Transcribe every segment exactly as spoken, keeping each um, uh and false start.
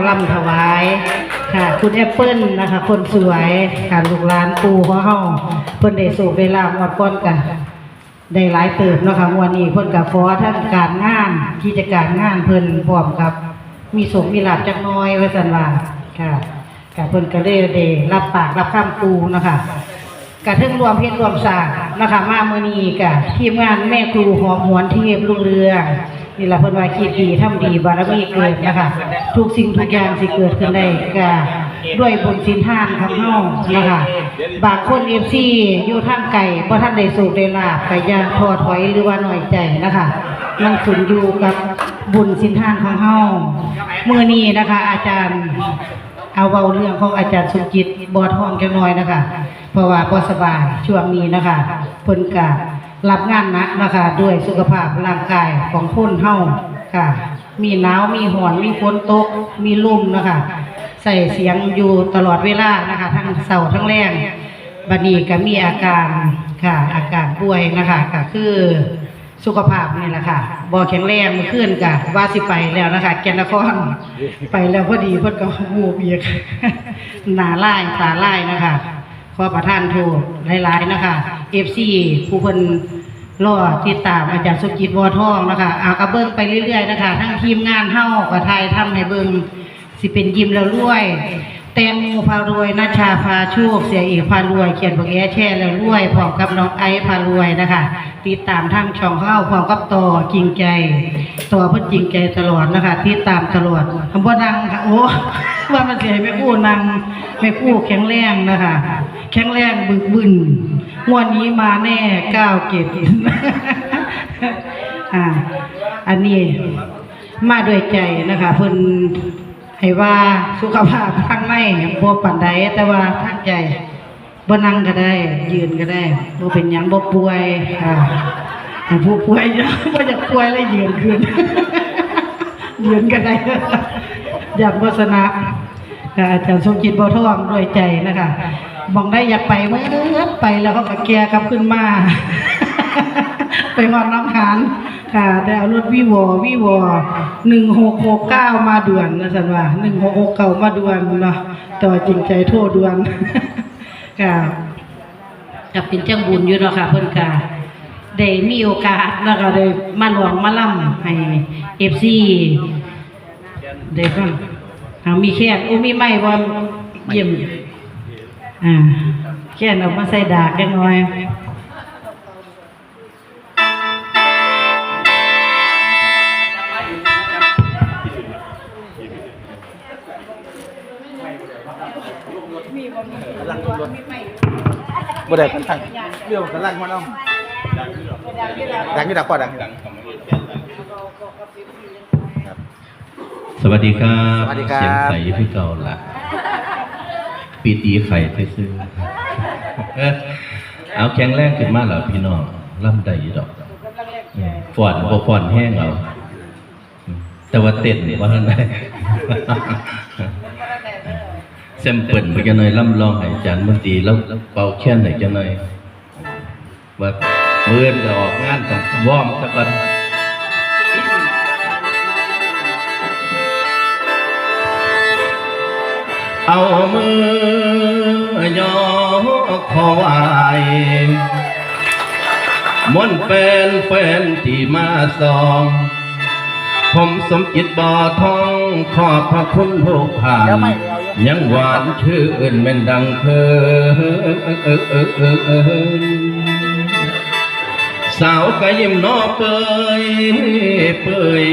รำถวายค่ะ คุณแอปเปิ้ลนะคะ คนสวยค่ะ ลูกหลานปู่ของเฮา เพิ่นได้โชคได้ลาภงวดก่อนกะได้หลายเติบเนาะค่ะ งวดนี้เพิ่นกะขอทั้งการงาน กิจการงานเพิ่นพร้อมกับ มีโชคมีลาภจักหน่อยว่าซั่นว่าค่ะ กะเพิ่นกะเลยได้รับปากรับคำปู่เนาะค่ะ กะเทิงร่วมเฮ็ดร่วมสร้างนะคะ มามื้อนี้กะทีมงานแม่ครูหอมหวนเทพรุ่งเรือง นี่ล่ะเพิ่นว่าคิดดีทำดีบารมีเกิดนะคะ ทุกสิ่งทุกอย่างสิเกิดขึ้นได้กะด้วยบุญศีลทานของเฮานะคะ บางคน เอฟซี อยู่ทางไกลบ่ทันได้โชคได้ลาภกะอย่าท้อถอยหรือว่าน้อยใจนะคะ มันขึ้นอยู่กับบุญศีลทานของเฮา มื้อนี้นะคะ อาจารย์ เอาเว้าเรื่องของอาจารย์สมจิต บ่อทองจักหน่อยนะคะ เพราะว่าบ่สบายช่วงนี้นะคะ เพิ่นกะรับงานหนักนะคะ ด้วยสุขภาพร่างกายของคนเฮาค่ะ มีหนาว มีร้อน มีฝนตก มีลมนะคะ ใช้เสียงอยู่ตลอดเวลานะคะ ทั้งเช้าทั้งแลง บัดนี้กะมีอาการค่ะ อาการป่วยนะคะ กะคือ สุขภาพนี่แหละค่ะ บ่แข็งแรง มื้อคืนกะว่าสิไปแล้วนะคะ แก่นนคร ไปแล้วพอดีเพิ่นก็ฮูบอีก หน้าลายตาลายนะคะ ขอประทานโทษหลายๆนะคะ เอฟซี ผู้เพิ่นรอติดตามอาจารย์สมจิต บ่อทองนะคะ เอากะเบิ่งไปเรื่อยๆนะคะ ทั้งทีมงานเฮาก็ถ่ายทำให้เบิ่ง สิเป็นยิ้มแล้วรวย แตงโมพารวย นัชชาพาโชค เสียเอกพารวย เขียนบักแอแช่แล้วรวย พร้อมกับน้องไอซ์พารวยนะคะ ติดตามทางช่องของเฮา พร้อมกับต่อจริงใจ ต่อเพิ่นจริงใจตลอดนะคะ ติดตามตลอด บ่นั่งค่ะ โอ้ ว่ามันสิให้แม่ครูนั่ง แม่ครูแข็งแรงนะคะ แข็งแรงบึกบึน งวดนี้มาแน่ เก้าเจ็ด อ่า อันนี้มาด้วยใจนะคะ เพิ่น ให้ว่าสุขภาพทางในบ่ปานใด แต่ว่าทางใจ บ่นั่งก็ได้ ยืนก็ได้ บ่เป็นหยัง บ่ป่วย อ่า ผู้ป่วย บ่อยากป่วยเลยยืนขึ้น ยืนก็ได้ อยากบ่ชนะ ค่ะ อาจารย์สมจิต บ่อทอง ด้วยใจนะคะ หม่องใดอยากไปเมื่อไปแล้วเขาก็แก่กลับขึ้นมา ไปฮอดหนองหาน ค่ะ ได้เอารถวีวอ วีวอ หนึ่งหกหกเก้า มาด่วน ว่าซั่นว่า หนึ่งหกหกเก้า มาด่วนเนาะ แต่ว่าจริงใจโทรด่วน ค่ะ ก็เป็นจั่งบุญอยู่เนาะค่ะ เพิ่นก็ได้มีโอกาส แล้วก็ได้มาร้องมาลำให้ เอฟซี ได้ฟัง เอามีแคน โอ้ มีไมค์บ่ เยี่ยม อ่า แคนเอามาใส่ดากจักหน่อย บ่ได้กันทั้งเรื่องกันลั่นหัวน้อง ดังอยู่ดังกว่าดัง ครับ สวัสดีครับ สวัสดีครับ เสียงใสคือเก่าละ ปีตีไข่ซื่อๆ เอ้อ เอาแข็งแรงขึ้นมาแล้วพี่น้อง ลำได้อยู่ดอก ฟ้อนบ่ฟ้อนแฮงเอา แต่ว่าเต้นบ่ทันได้ แซมเปิลไปจักหน่อย ลำลองให้อาจารย์มนตรี แล้วเป่าแคนให้จักหน่อย ว่ามื้ออื่นก็ออกงานต้องวอร์มซะก่อน เอามือยกขอไหว้ มนต์แฟนๆ ที่มาส่อง ผมสมจิต บ่อทอง ขอบพระคุณทุกท่าน ยังหวานชื่นแม่นดังเคย สาวก็ยิ้มหนอเปยเปย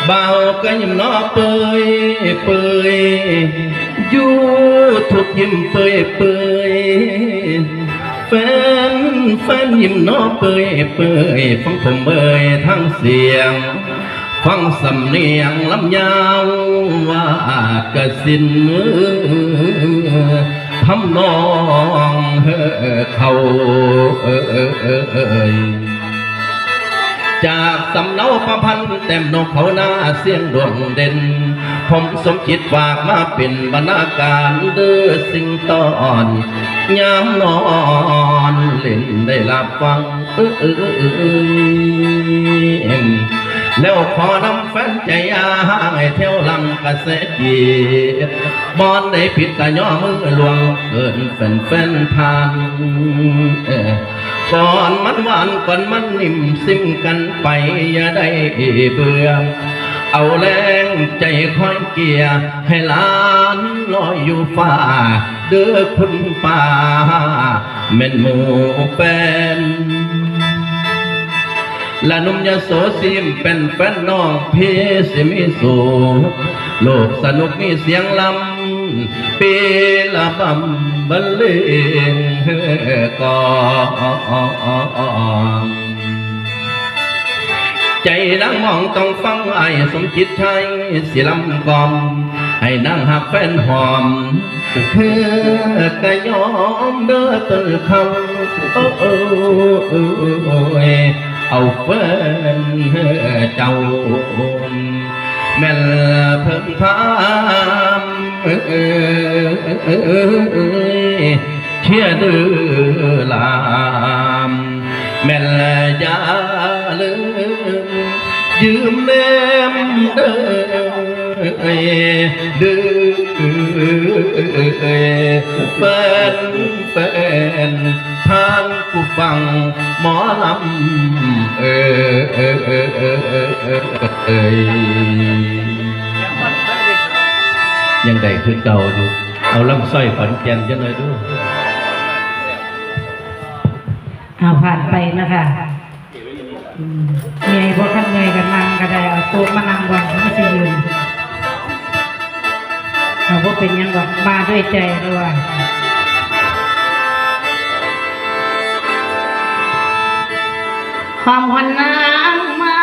บ่าวก็ยิ้มหนอเปยเปย อยู่ทุกยิ้มเปยเปย แฟนแฟนยิ้มหนอเปยเปย ฟังผมเอ่ยทั้งเสียง ฟังสำเนียงลำยาวว่าดกสิน ทำนองเขาเอ่ย จากสำเนาประพันธ์แต้มนกเขาหน้าเสียงดวงเด่น ผมสมจิตฝากมาเป็นบรรณาการเด้อสิ่งตอน ยามนอนเล่นได้หลับฟัง เอ้ย แล้วขอนำแฟนใจยาให้เที่ยวลำกระแสจิตบอนได้ผิดกะย่อมือหลวงเกินแฟนแฟนทานเออก่อนมันหวานก่อนมันนิ่มซิมกันไปอย่าได้เบื่อเอาแรงใจคอยเกลี่ยให้หลานลอยอยู่ฟ้าเด้อคุณป้าแม่นหมู่แฟน ละหนุ่มยโสซิมเป็นแฟนน้องพี่สิมีสูโลกสนุกมีเสียงลำปีละบำบรรเลงก่อนใจนางมองต้องฟังไอ้สมจิตชัยสิลำกล่อมให้นางหักแฟนหอม เธอกะยอมเด้อต้นคำโอ้ยเอาแฟนเจ้าแม่นเพิ่งพามเอ้ยเชื่อเด้อหลามแม่นอย่าลืมยืมแนมเด้อ เอ้ยเด้อเอ้ยแฟนแฟนท่านผู้ฟังหมอลำเอ้ยเอ้ยเอ้ยเอ้ยเอ้ยเอ้ยยังได้คือเก่าอยู่เอาลำสร้อยขอนแก่นจังเลยดู เอาผ่านไปนะคะอืมเมื่อยบ่คันเมื่อยก็นั่งก็ได้เอาโต๊ะมานั่งบ่ไม่สิยืนเอาบ่เป็นหยังดอกมาด้วยใจด้วยหอมหวนนางมา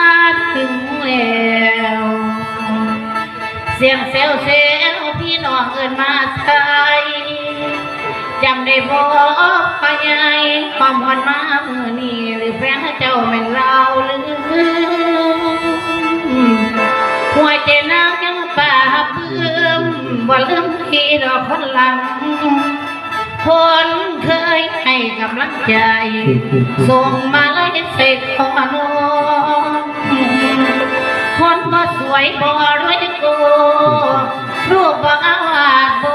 ถึงแล้ว เสียงแซวแซวพี่น้องเอิ้นมาใส่จำได้บ่พ่อใหญ่ความหวนมามื้อนี้หรือแฟนเจ้าแม่นลาวลืมหัวใจนางยังปราบปลื้มบ่ลืมพี่ดอกคนหลัง คนเคยให้กำลังใจ ส่งมาไล่ใส่ขอน้องคนบ่สวยบ่รวยโก รูปบ่งามอาจบ่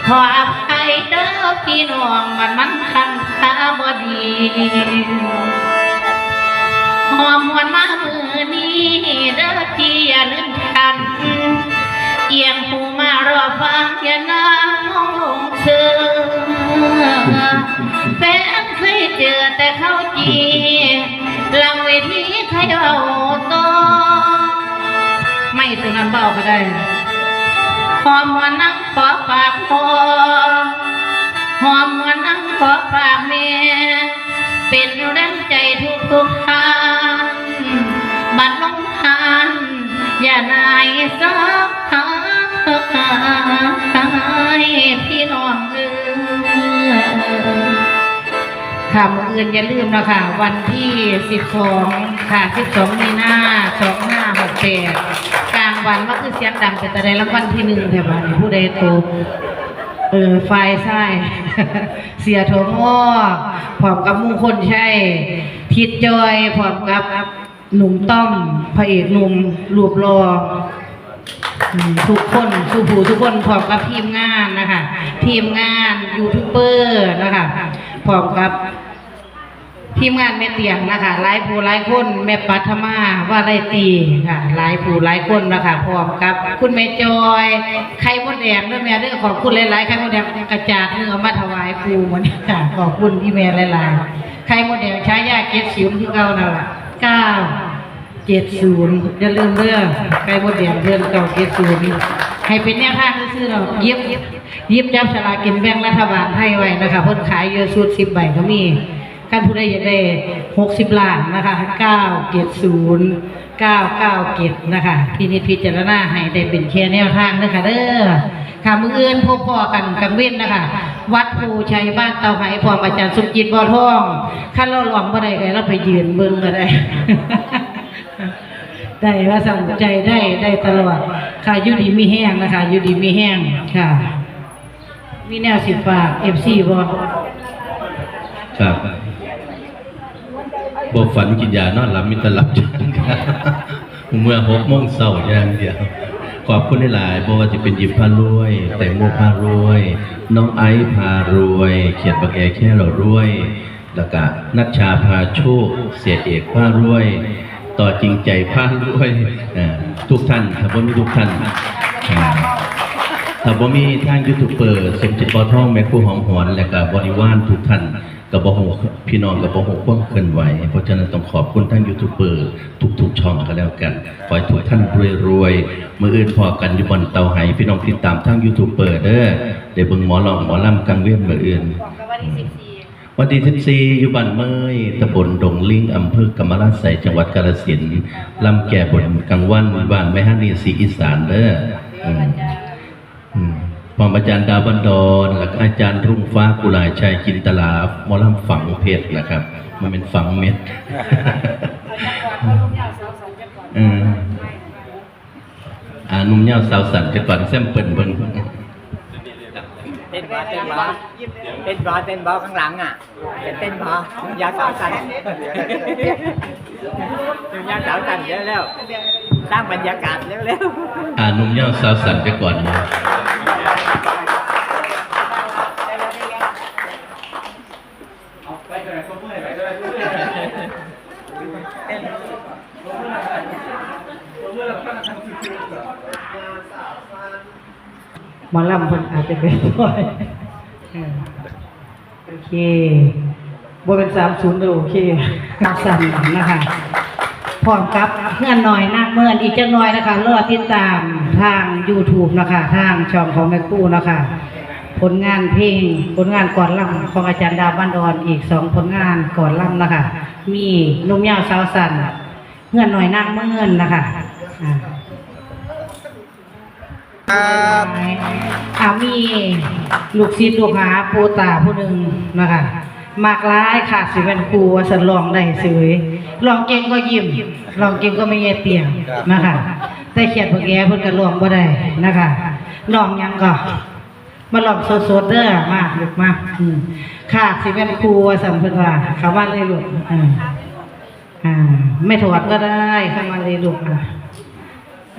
ขออภัยเด้อพี่น้องมันมันคันตาบ่ดีหอมหวนมามือนี้เด้อพี่อย่าลืมกัน เอียงหูมารอฟังอย่านางมองลงเชิงแฟนเคยเจอแต่เขาจีหลังเวทีใครเอาต่อไม่ตัวนั้นเบาก็ได้หอมหัวนังขอปากพอหอมหัวนังขอปากแม่ เป็นแรงใจทุกทุกท่านบัดน้องท่านอย่านายสักทายพี่น้องเอ้ยค่ะมื้ออื่นอย่าลืมนะคะวันที่สิบสองค่ะสิบสองมีนาสองห้าหกแปดกลางวันว่าคือเสียงดังเป็นตะไดรางวัลที่หนึ่งแต่ว่าผู้ใดตกเออฝ่ายชาย เสียโทมอพร้อมกับมงคลชัยทิดจอยพร้อมกับหนุ่มต้อมพระเอกหนุ่มรูปหล่ออืมทุกคนทุกผู้ทุกคนพร้อมกับทีมงานนะคะทีมงานยูทูบเบอร์นะคะพร้อมกับทีมงานแม่เตียงนะคะหลายผู้หลายคนแม่ปัทมาว่าไรตีค่ะหลายผู้หลายคนนะคะพร้อมกับคุณแม่จอยไข่มดแดงด้วยแม่เด้อขอบคุณหลายๆไข่มดแดงกระจาดเนื้อมาถวายปู่หมดค่ะขอบคุณที่แม่หลายๆ ไข่มดแดงฉายาเจ็ดศูนย์คือเก่านั่นล่ะเก้าเจ็ดศูนย์อย่าลืมเด้อไข่มดแดงเพิ่นเก้าเจ็ดศูนย์ให้เป็นแนวทางซื่อๆดอกหยิบหยิบจับสลากกินแบ่งรัฐบาลไทยไว้นะคะเพิ่นขายอยู่ชุดสิบใบก็มีคันผู้ใดอยากได้หกสิบล้านนะคะเก้าเจ็ดศูนย์เก้าเก้าเจ็ดนะคะพินิจพิจารณาให้ได้เป็นแค่แนวทางนะคะเด้อค่ะมื้ออื่นพบพ้อกันกลางเว็นนะคะ วัดภูชัยบ้านเตาไหพร้อมอาจารย์สมจิตบ่อทองคันเราร้องบ่ได้ก็ให้เราไปยืนเบิ่งก็ได้ ได้ว่าสั่งใจได้ได้ตลอดค่ะอยู่ดีมีแฮงนะคะอยู่ดีมีแฮงค่ะ มีแนวสิฝากเอฟซีบ่ ครับ บ่ฝันกินยานอนหลับ มีแต่หลับจน เมื่อหกโมงเช้าอย่างเดียว ขอบคุณหลายๆ บ่ว่าจะเป็นยิมพารวย แตงโมพารวย น้องไอซ์พารวย เขียดบักแอแค่เรารวย แล้วก็นัชชาพาโชค เสียเอกพารวย ต่อจริงใจพารวย อ่า ทุกท่าน ถ้าบ่มีทุกท่าน อ่า ถ้าบ่มีทางยูทูบเบอร์ สมจิต บ่อทอง แม่ครูหอมหวน และก็บริวารทุกท่าน ก็บ่ฮู้ พี่น้องก็บ่ฮู้ความเคลื่อนไหว เพราะฉะนั้นต้องขอบคุณทางยูทูบเบอร์ทุกๆช่องก็แล้วกัน ขอให้ทุกท่านรวยๆ มื้ออื่นพ้อกันอยู่บ่อนเตาไห พี่น้องติดตามทางยูทูบเบอร์เด้อ ได้เบิ่งหมอร้องหมอลำกลางเว็นมื้ออื่น วันที่สิบสี่ วันที่สิบสี่ อยู่บ้านเมย ตำบลดงลิง อำเภอกำมะลาไสย จังหวัดกาฬสินธุ์ ลำแก้บนกลางวัน บ้านแม่ฮันนี่ สีอีสานเด้อ อืม อืม พร้อมอาจารย์ดาวบันดอน และก็อาจารย์รุ่งฟ้า กุหลาบชัย จินตลา หมอลำฝังเพชรนะครับ มันเป็นฝังเม็ด เออ อ่า หนุ่มยาวสาวสั้นจะก่อนแซมเปิลเบิ่ง เต้นบ่ เต้นบ่ เต้นบ่ เต้นบ่ ข้างหลังอ่ะ จะเต้นบ่ หนุ่มยาวสาวสั้น หนุ่มยาวสาวสั้นเร็วๆ สร้างบรรยากาศเร็วๆ อ่า หนุ่มยาวสาวสั้นจะก่อนนะ หมอลำเพิ่นอาจจะเป็นซอย เออ โอเค บ่เป็นสามศูนย์เด้อ โอเค สามสามนะคะ พร้อมกับเฮือนน้อยนาคเมินอีกจักหน่อยนะคะ รอติดตามทางยูทูบนะคะ ทางช่องของแม่ครูนะคะ ผลงานเพลง ผลงานกลอนลำของอาจารย์ดาวบ้านดอน อีกสองผลงานกลอนลำนะคะ มีหนุ่มยาวสาวสั้น เฮือนน้อยนาคเมินนะคะ อ่า ครับ อ่า มีลูกศิษย์ลูกหาปู่ตาผู้หนึ่งนะคะ มักหลายค่ะ สิเป็นครูว่าสันร้องได้เสย ร้องเก่งก็ยิ้ม ร้องเก่งก็ไม่เงยเตียงนะคะ แต่เขียดบักแอเพิ่นก็ร้องบ่ได้นะคะ ร้องหยังก็ มาร้องสดๆเด้อ มาลูกมา อืม ค่ะ สิเป็นครูว่าสันเพิ่นว่า เข้ามาเลยลูก อืม อ่า ไม่ถอดก็ได้ เข้ามาเลยลูก อ่ะ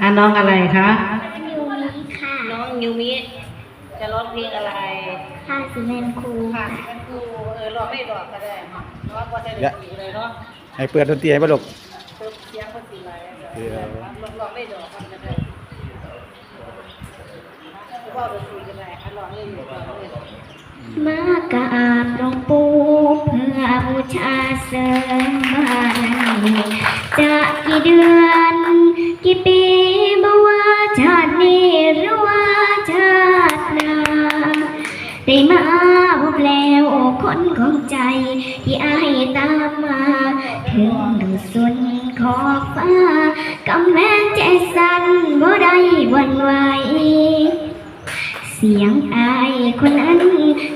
อ่ะ น้องอะไรคะ ยูมิค่ะ น้องยูมิ จะร้องเพลงอะไร ค่ะ สิเป็นครู ค่ะ ค่ะ สิเป็นครู เออ ร้องได้ดอกก็ได้เนาะ เพราะว่าบ่ได้เรียนอยู่เลยเนาะ ให้เปิดดนตรีให้บ่ลูก เปิดเสียงเพิ่นสิไหล เดี๋ยว ร้องได้ดอกก็ได้ เว้าดนตรีก็ได้ อ่ะ ร้องเลยลูก ร้องเลย มากราบหลวงปู่เพื่อบูชาเสริมบารมี จะกี่เดือนกี่ปีบ่ว่าชาตินี้หรือว่าชาติหน้า ได้มาพบแล้วคนของใจที่อ้ายตามมา ถึงสุดขอบฟ้ากำแพงใจสั่นบ่ได้หวั่นไหว เสียงอ้ายคนนั้น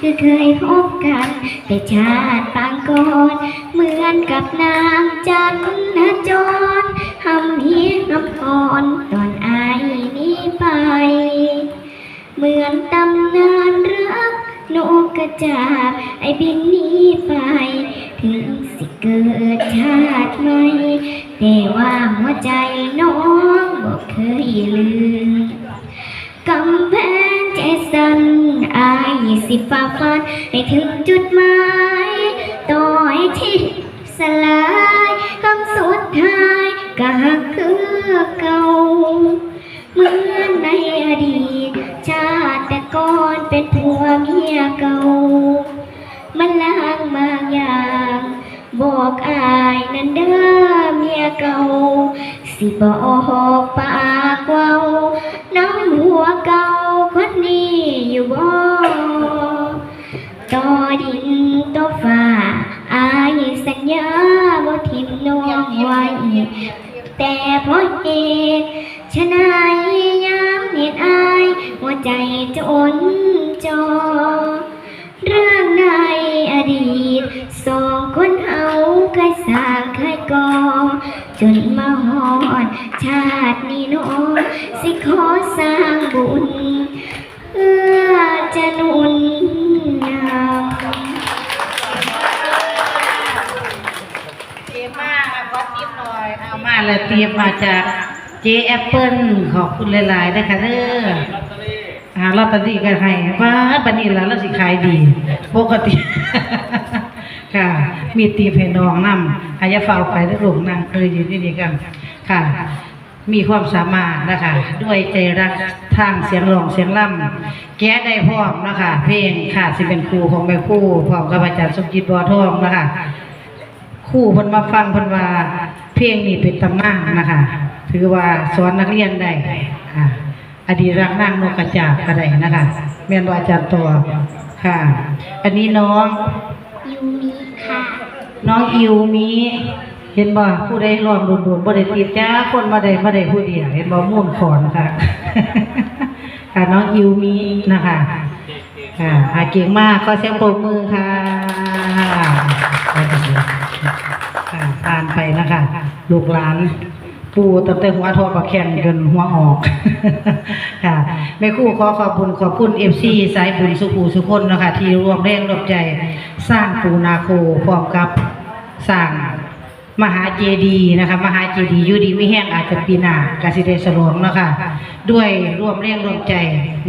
คือเคยพบกันแต่ชาติปางก่อน เหมือนกับนางจันทร์จร หำเฮียงหำอ่อนตอนอ้ายหนี้ไป เหมือนตำนานรักนกกระจาบไอ้บินหนี้ไป ถึงสิเกิดชาติใหม่ แต่ว่าหัวใจน้องบ่เคยลืม กำแพงใจสั่นอ้ายสิฝ่าฟันให้ถึงจุดหมาย ต่อให้ที่สลายคำสุดท้ายก็หักคือเก่า เหมือนในอดีตชาติแต่ก่อนเป็นผัวเมียเก่า มันลางบางอย่าง บอกอ้ายนั่นเด้อเมียเก่า สิบ่ออกปากเว้านำผัวเก่าคนนี้อยู่บ่ ต่อดินต่อฟ้าอ้ายสัญญาบ่ทิ่มน้องไว้ แต่เพราะเหตุไฉนยามเห็นอ้ายหัวใจจนจ่อ เรื่องในอดีตสองคนเฮาเคยสร้างเคยก่อ จนมาฮอดชาตินี้น้องสิขอสร้างบุญ เพื่อจะหนุนนำ เก่ง อะไรเตรียมมาจากเจ๊แอปเปิ้ล ขอบคุณหลายๆนะคะเด้อ อ่าลอตเตอรี่ก็ให้ว่าบัดนี้ล่ะเราสิขายดี ปกติ ค่ะ มีตีบให้น้องนำ หายาฟ้าวไปแล้วลูกนั่งเอออยู่นี่นี่กันค่ะ มีความสามารถนะคะ ด้วยใจรักทางเสียงร้องเสียงรำแกะได้พร้อมนะคะ เพลงค่ะสิเป็นครูของแม่ครูพร้อมกับอาจารย์สมจิตบัวทองนะคะ ครูเพิ่นมาฟังเพิ่นว่าเพลงนี้เป็นตำนานนะคะ ถือว่าสอนนักเรียนได้อ่าอดีตรักนางนกกระจาบก็ได้นะคะ แม่นบ่อาจารย์ต่อค่ะ อันนี้น้องยูมิค่ะ น้องอิวมิเห็นบ่ผู้ใดร้องโดดๆบ่ได้ติดจ้าคนมาได้มาได้ผู้เดียวเห็นบ่มูนขอนค่ะ ค่ะน้องอิวมินะคะ ค่ะหาเก่งมากขอเสียงปรบมือค่ะค่ะผ่านไปนะคะลูกหลานปู่ตั้งแต่หัวทอดปากแข่งจนหัวออกค่ะแม่ครูขอขอบคุณขอบคุณเอฟซีสายบุญสุภูสุคนนะคะที่ร่วมแรงร่วมใจสร้างปูนาโคพร้อมกับสร้าง มหาเจดีย์นะคะมหาเจดีย์อยู่ดีมีแห้งอาจจะปีหน้าก็สิได้ฉลองเนาะค่ะด้วยร่วมแรงร่วมใจ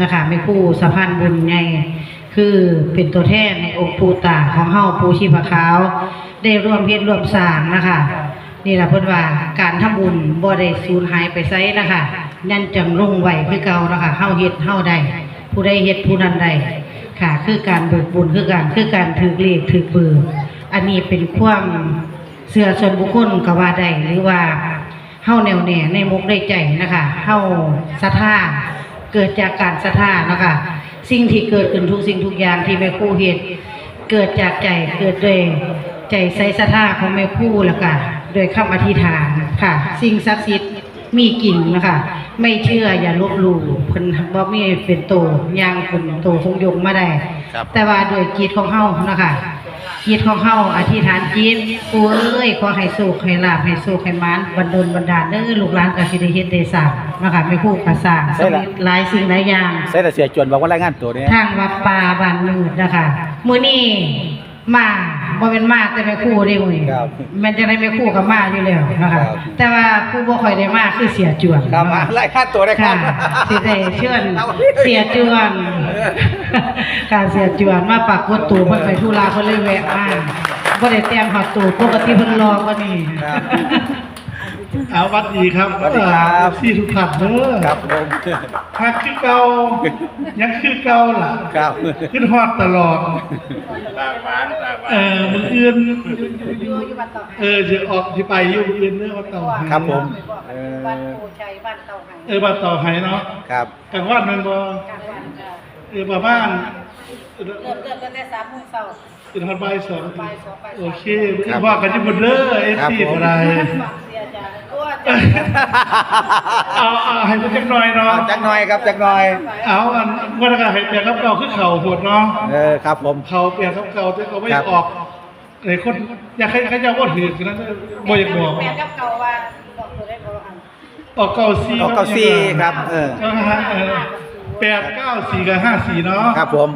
นะคะแม่ครูสะพานบุญใหญ่คือเป็นตัวแทนในองค์ปู่ตาของเฮาปู่ชีพขาว ได้ร่วมเฮ็ดร่วมสร้างนะคะนี่ล่ะเพิ่นว่าการทำบุญบ่ได้สูญหายไปไสนะคะยังจังลงไว้คือเก่านะคะเฮาเฮ็ดเฮาได้ผู้ใดเฮ็ดผู้นั้นได้ค่ะคือการเบิกบุญคือกันคือการถือเลขถือเบอร์อันนี้เป็นความ เชื่อส่วนบุคคลก็ว่าได้หรือว่าเฮาแน่วแน่ในมกในใจนะคะเฮาศรัทธาเกิดจากการศรัทธาเนาะคะสิ่งที่เกิดขึ้นทุกสิ่งทุกอย่างที่แม่ครูเฮ็ดเกิดจากใจเกิดด้วยใจใสศรัทธาของแม่ครูแล้วก็ด้วยคำอธิษฐานค่ะสิ่งศักดิ์สิทธิ์มีจริงนะคะไม่เชื่ออย่าลบหลู่เพิ่นบ่มีเป็นโตย่างเป็นโตทรงยงมาได้ครับแต่ว่าด้วยจิตของเฮานะคะ จิตของเฮาอธิษฐานจิตปู่เอ้ยขอให้โชคให้ลาภให้โชคให้หมานบันดลบันดาลเด้อลูกหลานก็สิได้เฮ็ดได้สร้างเนาะคะแม่ครูก็สร้างสำเร็จหลายสิ่งหลายอย่างใส่ละเสียจวนบอกว่ารายงานตัวเนี่ยทางวัดป่าบ้านมืดนะคะมื้อนี้มาบ่แม่นมาแต่แม่ครูเด้มื้อนี้ครับแม่นจังได๋แม่ครูก็มาอยู่แล้วนะคะครับแต่ว่าผู้บ่ค่อยได้มาคือเสียจวนครับมารายงานตัวได้ครับค่ะสิได้เชิญเสียจวน ค่ะเสียจวนมาปรากฏตัวเพิ่นไปธุระเพิ่นเลยแวะมาบ่ได้แต่งฮอดตัวปกติเพิ่นหล่อกว่านี้ครับเอาหวัดดีครับหวัดดีครับเอ่อ เอฟซี ทุกท่านเด้อครับผมฮักคือเก่ายังคือเก่าล่ะครับคิดฮอดตลอดปากหวานปากหวานเออมื้ออื่นเออสิออกสิไปอยู่มื้ออื่นเด้อวัดเต่าไฮครับผมเออบ้านโพชัยบ้านเต่าไฮเออบ้านเต่าไฮเนาะครับกลางวันแม่นบ่กลางวันค่ะ เออประมาณเริ่มเริ่มตั้งแต่สามโมงเช้าเป็นฮอดบ่ายสองบ่ายสองบ่ายสามโอเคครับว่ากันอยู่พุ่นเด้อ เอฟซี ครับผมก็ได้เอาเอาให้เพิ่นจักหน่อยเนาะเอาจักหน่อยครับจักหน่อยเอาอันว่าก็ให้แปลกับเก่าคือเข้าโพดเนาะเออครับผมเข้าแปลกับเก่าแต่ก็บ่อยากออกไอ้คนอยากให้เขาเจ้าบ่ถือกันนั้นบ่อยากบอกแปลกับเก่าว่าบอกตัวได้บ่อัน ออกเก้าสี่ออกเก้าสี่ครับเออเออฮะเออแปดเก้าสี่กับห้าสี่เนาะครับผม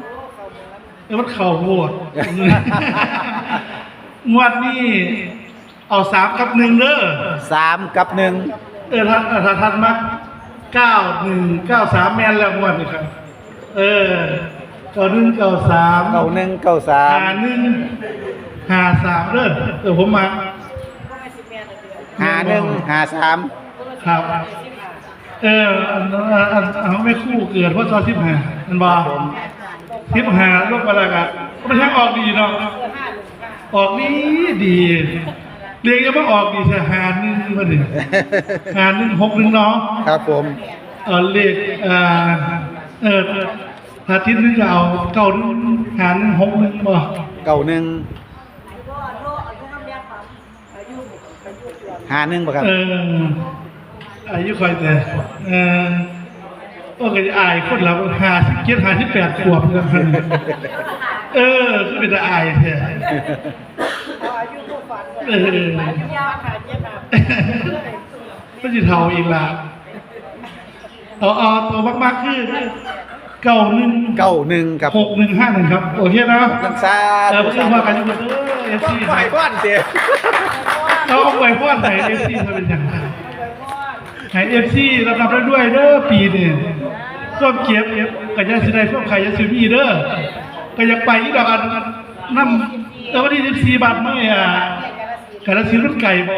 เออมันเข้าโพดงวดนี้เอาสามกับหนึ่งเด้อสามกับหนึ่งเออถ้าถ้าท่านมักเก้าหนึ่งเก้าสามแม่นแล้วงวดนี้ครับเออเก้าหนึ่งเก้าสามเก้าหนึ่งเก้าสามห้าหนึ่งห้าสามเด้อเออผมมาห้าหนึ่งห้าสาม ครับ เอออันอันอันของแม่ครูเกิดพ.ศ. สิบห้าแม่นบ่ครับผมสิบห้าลงมาแล้วก็มันแฮงออกดีเนาะออกดีดีเลขยังมาออกดีแท้ห้าหนึ่งมาดิห้าหนึ่งหกหนึ่งเนาะครับผมเออเลขเอ่อเอออาทิตย์หนึงก็เอาเก้าหนึ่งห้าหนึ่งหกหนึ่งบ่เก้าหนึ่ง ห้าหนึ่งบ่ครับเอออายุค่อยแต่เออโอ้ก็อายคนละห้าสิบเจ็ดห้าสิบแปดขวบแล้วครับเออคือเป็นตาอายแท้เออก็สิเฒ่าอีกละ เอาเอาตัวมากๆคือเก้าหนึ่งเก้าหนึ่งครับหกหนึ่งห้าหนึ่งครับโอเคนะหกหนึ่งสาธุเออเพื่อนว่ากันอยู่เด้อเอฟซีไหวบ้านเดียว เขาอวยพรให้เอฟซีเพิ่นเป็นหยัง ให้เอฟซีรับรับด้วยเด้อปีนี้ ความเจ็บก็อย่าสิได้ ความไข้อย่าสิมีเด้อ ก็อยากไปอีกดอกอันนำ แต่วันที่สิบสี่ บัตรมื้ออ่ะ กาฬสินธุ์มันไกลบ่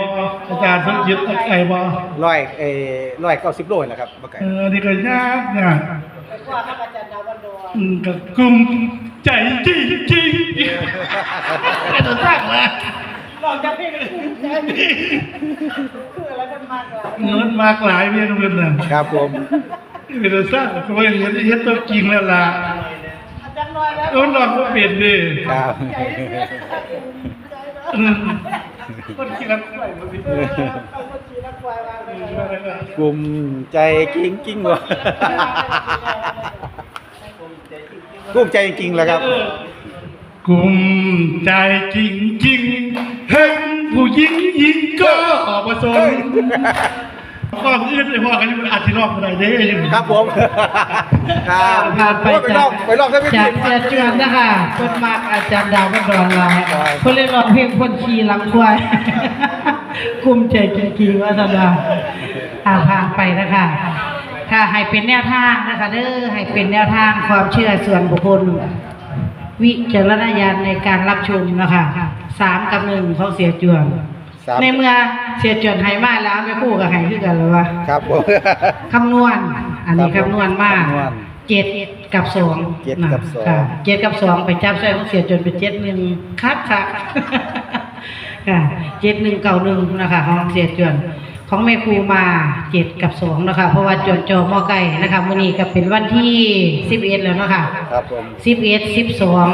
อาจารย์สมจิต ไกลบ่ ร้อย เอ่อ ร้อยเก้าสิบโลแหละครับ บ่ไกล เออ นี่ก็ยากนะ อืม ก็กลุ้มใจจริงๆ เป็นตัวสร้างมา ลองจับเพลงเลย คืออะไรมันมากหลาย มันมากหลายเพียงเพิ่นน่ะ ครับผม เป็นตัวสร้างก็บ่เห็น เฮ็ดตัวจริงแล้วล่ะ อาจารย์น้อยแล้ว เออ ลองบ่เป็นเด้ ครับ ใจเสีย อืม คนขี้รักใคร่บ่มี เออ คนขี้รักใคร่ว่าไปเลย กลุ้มใจจริงๆ ว่ะ กลุ้มใจจริงๆ แหละครับ กลุ้มใจจริงๆ เห็นผู้หญิงหญิงก็บ่สน ข้ออื่นไปพ้อกันอยู่ อาจสิลองบ่ได้เด้ ครับผม ครับ ผ่านไป โอ้ย ไปลอง จาก ไปลองได้ไหม จากเสียจวนนะคะ เพิ่นมักอาจารย์ดาว เพิ่นดอนหลาย ครับ เพิ่นเลยร้องเพลงคนขี่หลังควาย กลุ้มใจจริงๆ ว่าซั่นว่า อ่า ผ่านไปนะคะ ค่ะ ให้เป็นแนวทางนะคะเด้อ ให้เป็นแนวทางความเชื่อส่วนบุคคล วิจารณญาณในการรับชมนะคะ สามกับหนึ่งของเสียจวน สาม ในเมื่อเสียจวนให้มาแล้ว แม่ครูก็ให้คือกันแล้ววะ ครับผม คำนวณ อันนี้ ครับผม คำนวณมา คำนวณ เจ็ดกับสอง เจ็ดกับสอง ค่ะ เจ็ดกับสอง ไปจับใส่ของเสียจวนเป็น เจ็ดหนึ่ง คักๆ ค่ะ เจ็ดหนึ่งเก้าหนึ่ง นะคะ ของเสียจวน ของแม่ครูมา เจ็ดกับสอง นะคะ เพราะว่าจวนจอหม้อไก่นะคะ มื้อนี้ก็เป็นวันที่ สิบเอ็ด แล้วเนาะค่ะ ครับผม สิบเอ็ด สิบสอง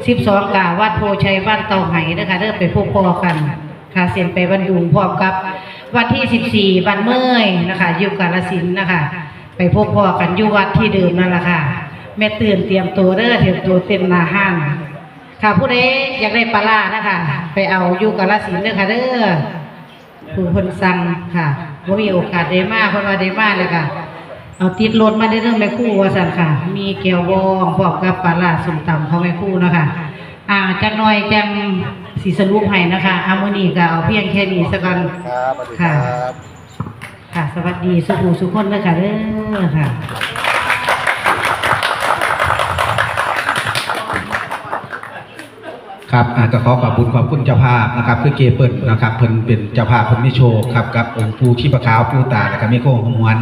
สิบสอง กะวัดโพชัยบ้านเตาไหนะคะ เด้อ ไปพบพ้อกัน ค่ะเส้นไปบ้านดุงพร้อมกับวันที่ สิบสี่ บ้านเมยนะคะ อยู่กาฬสินธุ์นะคะ ไปพบพ้อกันอยู่วัดที่เดิมนั่นล่ะค่ะ แม่ตื่นเตรียมตัวเด้อ เตรียมตัวเต้นหน้าห้าน ค่ะ ผู้ใดอยากได้ปลาร้านะคะ ไปเอาอยู่กาฬสินธุ์เด้อค่ะเด้อ ผู้เพิ่นสั่งค่ะ บ่มีโอกาสได้มา เพิ่นว่าได้มาแล้วค่ะ เอาติดรถมาเด้อแม่ครูว่าซั่นค่ะ มีแจ่วบองพร้อมกับปลาร้าส้มตำของแม่ครูเนาะค่ะ อ่า จักหน่อยจั่งสิสรุปให้นะคะ อ่า มื้อนี้ก็เอาเพียงแค่นี้ซะก่อน ครับ สวัสดีครับ ค่ะ ค่ะ สวัสดีสู่ผู้สู่คนเด้อค่ะเด้อค่ะ ครับ อ่า ก็ขอขอบคุณขอบคุณเจ้าภาพนะครับ คือเจเปิ้ลนะครับ เพิ่นเป็นเจ้าภาพ เพิ่นมีโชคครับ กับองค์ปู่ชีพขาว ปู่ตา แล้วก็แม่ครูหอมหวน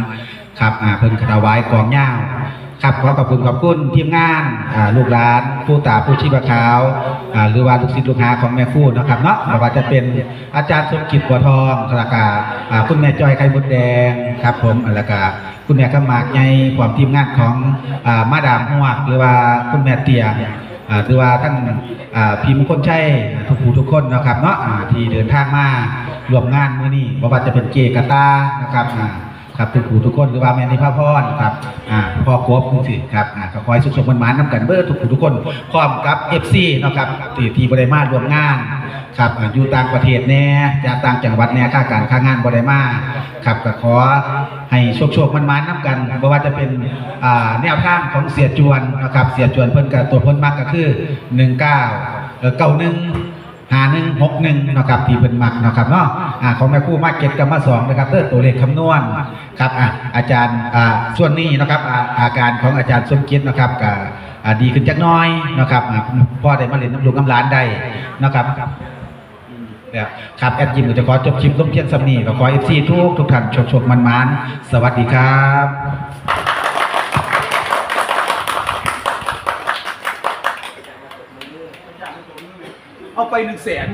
ครับ อ่า เพิ่นก็ถวายกลองยาวครับ ขอขอบคุณขอบคุณทีมงาน อ่า ลูกหลานปู่ตา ปู่ชีพขาว อ่า หรือว่าลูกศิษย์ลูกหาของแม่ครูเนาะครับเนาะ บ่ว่าจะเป็นอาจารย์สมจิต บัวทอง แล้วก็ อ่า คุณแม่จอย ไข่มดแดงครับผม แล้วก็คุณแม่คำหมากใหญ่ พร้อมทีมงานของ อ่า มาดามฮวก หรือว่าคุณแม่เตี้ย อ่า ถือว่าทั้ง อ่า พี่มงคลชัย ทุกผู้ทุกคนเนาะครับเนาะ อ่า ที่เดินทางมาร่วมงานมื้อนี้ บ่ว่าจะเป็นเจกะตานะครับ อ่า ครับ ทุกผู้ทุกคน หรือว่าแม่นิพาพรครับ อ่า พ่อกบจังซี้ครับ อ่า ก็ขอให้สุขสมหวานๆนำกันเบิดทุกผู้ทุกคน พร้อมกับ เอฟซี เนาะครับ ที่ ที่บ่ได้มาร่วมงานครับ อ่า อยู่ต่างประเทศแน่ จากต่างจังหวัดแน่ ค่าการค่างานบ่ได้มาครับ ก็ขอให้โชคๆหมานๆนำกัน บ่ว่าจะเป็น อ่า แนวทางของเสียจวนนะครับ เสียจวนเพิ่นก็ ตัวเพิ่นมักก็คือ หนึ่งเก้า เอ่อ เก้าหนึ่ง ห้าหนึ่ง หกหนึ่ง เนาะครับ ที่เพิ่นมักเนาะครับเนาะ อ่า ของแม่ครูมา เจ็ด กับมา สอง นะครับเด้อ ตัวเลขคำนวณครับ อ่า อาจารย์ อ่า ส่วนนี้เนาะครับ อ่า อาการของอาจารย์สมจิตเนาะครับ ก็ อ่า ดีขึ้นจักหน่อยเนาะครับ อ่า พอได้มาเล่นนำลูกนำหลานได้เนาะครับ เนี่ยครับ แอดยิมก็จะขอจบคลิปลงเพียงส่ำนี้ ก็ขอ เอฟซี ทุกทุกท่านโชคๆหมานๆ สวัสดีครับ เอาไป หนึ่งแสน